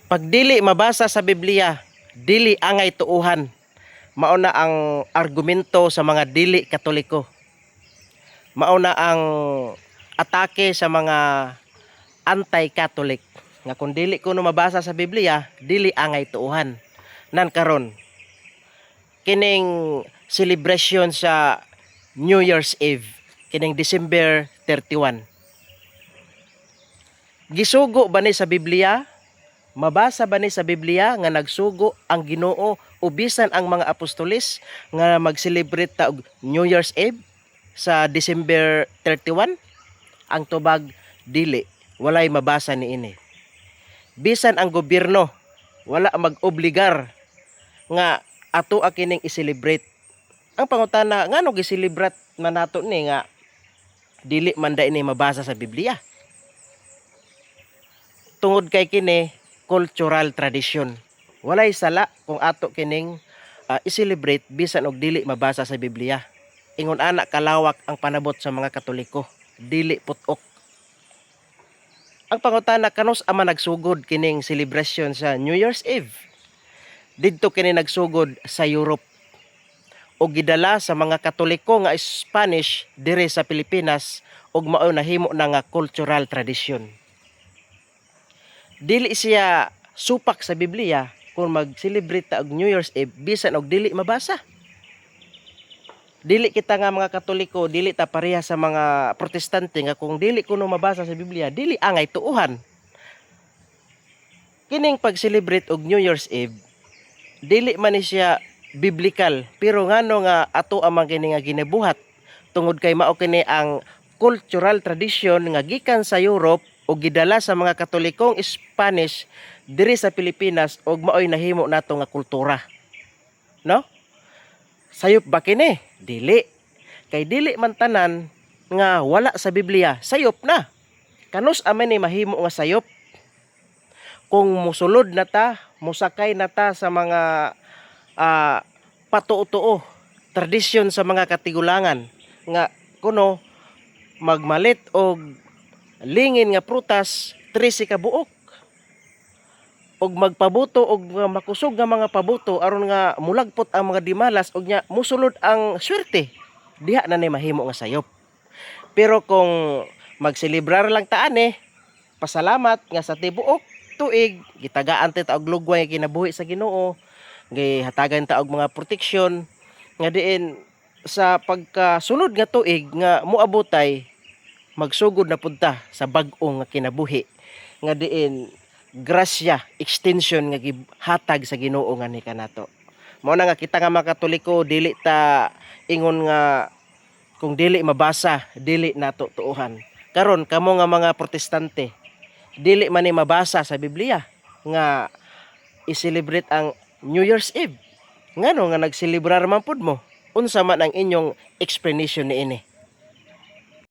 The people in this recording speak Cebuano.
Pag dili mabasa sa Biblia, dili angay tuuhan. Mao na ang argumento sa mga dili Katoliko. Mao na ang atake sa mga anti-Catholic nga kung dili kuno mabasa sa Biblia, dili angay tuuhan. Nan karon, kining celebration sa New Year's Eve, kining December 31. Gisugo ba ni sa Biblia? Mabasa ba ni sa Biblia nga nagsugo ang Ginoo o bisan ang mga apostoles nga mag-celebrate ta og New Year's Eve sa December 31? Ang tubag, dili. Walay mabasa niini. Bisan ang gobyerno wala mag-obligar nga ato kining i-celebrate. Ang pangutana, ngano gi-celebrate man nato ni nga dili man diay ni mabasa sa Biblia? Tungod kay kini cultural tradition. Walay sala kung ato kining i-celebrate bisan og dili mabasa sa Biblia. Ingon ana kalawak ang panabot sa mga Katoliko, dili putok. Ang pangutana, kanus-a man nagsugod kining celebration sa New Year's Eve? Didto kini nagsugod sa Europe og gidala sa mga Katoliko nga Spanish dire sa Pilipinas ug mao nahimo na nga cultural tradition. Dili siya supak sa Biblia kung mag-celebrate ta og New Year's Eve bisan og dili mabasa. Dili kita nga mga Katoliko, dili ta pareha sa mga Protestante nga kung dili kuno mabasa sa Biblia, dili angay tuuhan. Kining pag-celebrate og New Year's Eve, dili man ni siya biblical, pero ngano nga ato amang kini nga ginabuhat? Tungod kay mao kini ang cultural tradition nga gikan sa Europe ug gidala sa mga Katolikong Spanish diri sa Pilipinas ug maoy nahimo nato nga kultura. No? Sayop ba kini? Dili. Kay dili man tanan nga wala sa Biblia, sayop na. Kanus-a man ni mahimo nga sayop? Kung musulod na ta, musakay na ta sa mga patuo-tuo, tradisyon sa mga katigulangan nga kuno magmalit og lingin nga prutas 13 ka buok og magpabuto og mga makusog nga mga pabuto aron nga mulagpot ang mga dimalas og nya musulod ang swerte, diha na ni mahimo nga sayop. Pero kung magselebrar lang ta ani, pasalamat nga sa tibuok tuig gitagaan ta og lugway nga kinabuhi sa Ginoo, gihatagan ta og mga proteksyon nga diin sa pagkasunod nga tuig nga moabotay, magsugod na pud ta sa bag-o nga kinabuhi nga diin grasya, extension nga gihatag sa Ginoo nga ni kanato. Mao na nga kita nga mga Katoliko, dili ta ingon nga kung dili mabasa, dili nato tuuhan. Karon, kamo nga mga Protestante, dili man ni mabasa sa Biblia nga i-celebrate ang New Year's Eve. Ngano nga nagselebrar man pud mo? Unsa man ang inyong explanation niini?